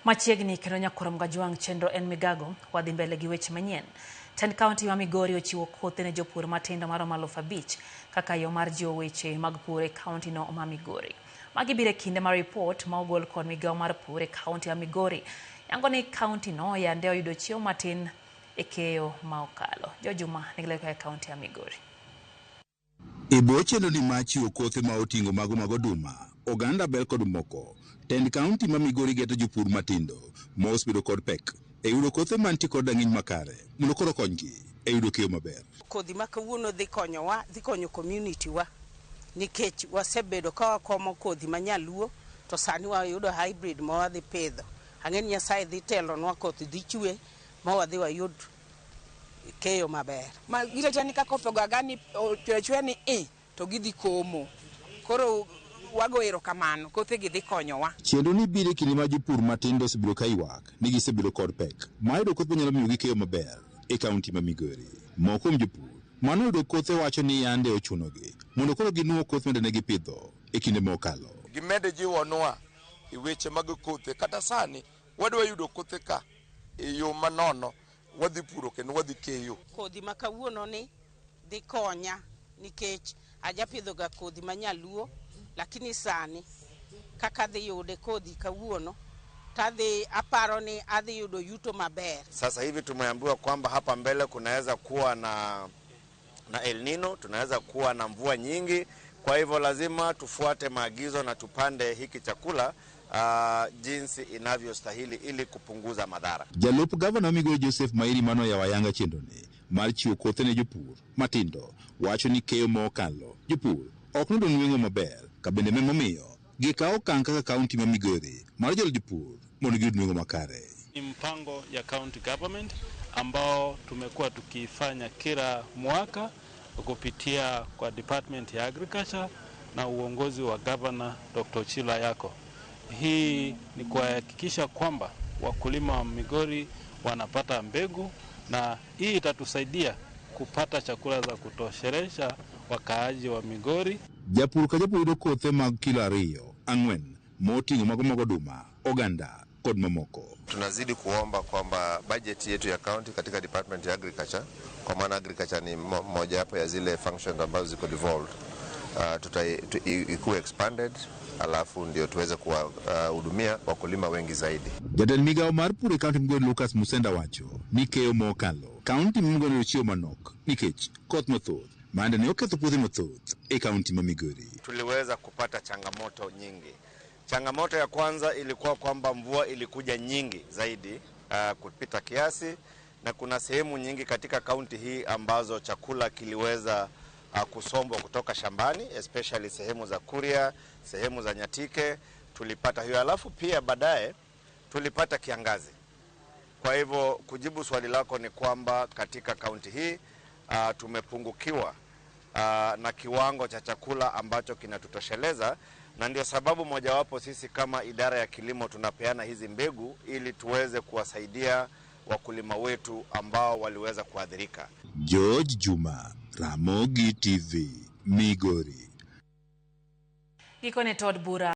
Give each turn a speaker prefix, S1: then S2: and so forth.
S1: Machiegni kendo nyakurom Gajwang' chenro en migago, wadhi mbele gi weche manyien. Tend kaunti ma Migori ochiwo kothe ne jopur matindo maromo 5,000 kaka yo mar jiwo weche mag pur e kaunti no ma Migori. Magi biro e kinde ma ripot ma ogol kod migawo mar pur e kaunti ma Migori yango ni kaunti no yande oyudo chiemo matin e keyo ma okalo. Jojuma nigi ler e kaunti ya Migori.
S2: E bwo chenro ni mar chiwo kothe ma oting'o mago mag oduma, oganda, bel kod moko, tend kaunti ma Migori geto jopur matindo ma osebedo kod pek e yudo kothe mantie kod rang'iny makare mondo koro okonygi e yudo keyo maber.
S3: Kodhi ma kawuono dhi konyowa, dhi konyo community wa nikech wasebedo ka wakomo kodhi ma nyaluo to sani wayudo hybrid ma wadhi pidho. Ang'e ni Nyasaye dhi telonwa, koth dhi chwe ma wadhi wayud keyo maber.
S4: Ma girita ni ka koth ogo ni ochwe achweya ni i to gidhi komo. Koro wago erokamano, kothe gi dhi konyowa.
S2: Chenro ni biro e kinde ma jopur matindo osebedo ka ywak ni gisebedo kod pek mar yudo kothe manyalo miyogi keyo maber e kaunti ma Migori. Moko kuom jopur manoyudo kothe wacho ni yande ochunogi mondo koro ginuo kothe mane gipidho e kinde mokalo.
S5: Gimed jiwonwa e weche mag kothe, kata sani wadwa yudo kothe ka e yo manono, wadhi puro kendo wadhi keyo.
S3: Kodhi ma kawuono ni dhi konya nikech ajapidho ga kodhi ma nyaluo, lakini sani kaka adhi yude kodhi kawuono tadhi aparo ni adhi yudo yuto maber.
S6: Sasa hivi tumeambiwa kwamba hapa mbele kunaweza kuwa na El Nino, tunaweza kuwa na mvua nyingi. Kwa hivyo lazima tufuate maagizo na tupande hiki chakula jinsi inavyostahili ili kupunguza madhara.
S2: Jalup gavana wa Migori Joseph Mairi mano yawo ayanga chenroni mar chiwo kothe ne jopur matindo wacho ni keyo ma okalo jopur ok noyudo nweng'o maber ka bende momiyo gikawo okang' kaka kaunti ma Migori mar jolo jopur mondo giyud nweng'o makare.
S7: Ni mpango ya county government ambao tumekuwa tukifanya kila mwaka kupitia kwa Department ya Agriculture na uongozi wa Governor Dr. Ochilo Ayacko. Hii ni kuhakikisha kwamba wakulima wa Migori wanapata mbegu na hii itatusaidia kupata chakula za kutoshelesha wakaaji wa Migori.
S2: Japur ka japur yudo kothe mag kilo 2, 4 moting'o mago mag oduma, oganda kod mamoko.
S8: Tunazidi kuomba kwamba bajeti yetu ya county katika Department ya Agriculture, kwa maana agriculture ni mojawapo ya zile functions ambazo ziko devolved, ikuwe expanded, alafu ndio tuweze kuwahudumia wakulima wengi zaidi.
S2: Jatend migawo mar pur e kaunti Migori Lucas Musenda wacho ni keyo mokalo kaunti ma Migori oyudo chiemo manok nikech koth mathoth mande ne oketho puothe mathoth e kaunti ma Migori.
S6: Tuliweza kupata changamoto nyingi. Changamoto ya kwanza ilikuwa kwamba mvua ilikuja nyingi zaidi kupita kiasi, na kuna sehemu nyingi katika kaunti hii ambazo chakula kiliweza kusombwa kutoka shambani, especially sehemu za Kuria, sehemu za Nyatike tulipata hiyo. Alafu pia baadaye tulipata kiangazi. Kwa hivyo kujibu swali lako ni kwamba katika kaunti hii tumepungukiwa na kiwango cha chakula ambacho kinatutosheleza, na ndio sababu mojawapo sisi kama idara ya kilimo tunapeana hizi mbegu ili tuweze kuwasaidia wakulima wetu ambao waliweza kuathirika.
S2: George Juma, Ramogi TV, Migori.
S1: Gikone to od bura.